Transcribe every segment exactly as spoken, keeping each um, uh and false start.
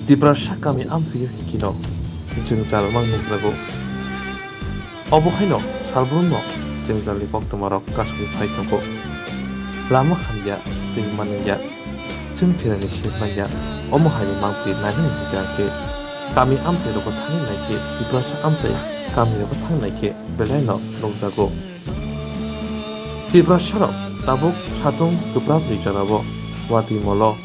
Tiprasa kami amsio hinkhe no jwngjal mang nukjago. Obo haino salbrumno jwngjalni koktwmarok kasugwi phai tongo. Lama hamya, twi manliya, chwng pherani sep manya, omo haini mangpili nainani hinkhe kami amchairogo thangwi naikhe, Tiprasa amchai kamirogo thangwi naikhe belaino nukjago. Tiprasarok tabuk satung kwprapni jorao watwi molo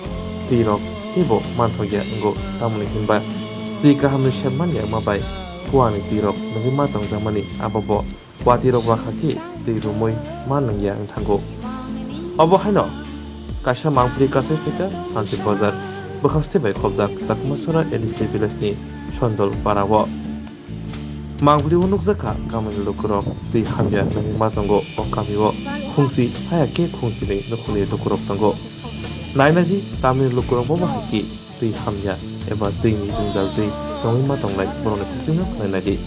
twirok teibo manthokya wngo, tamoni hinba twi kahamni sep manya wngma bai kuani twirok nungwi ma tongjakmani, abobo watwirok bakha khe twi rumwi ma nungya wng thango. Obo haino kaisa mangpili kasai phaikha Santir Bazar bwkhaste bai khobjak Chakmasora A D C village ni Sondol para o. Mangpili o nukjakha kamini lukurok twi hamya nangwi ma tongo o kami o, khungsi haya khe khungsi ni nukhungni lukurok tongo. Nainadi kamini lukurok bo bahai khe twi hamya eba twi ni jwngjal twi tongwi ma tongnai borokni khukchino khwlai naidi.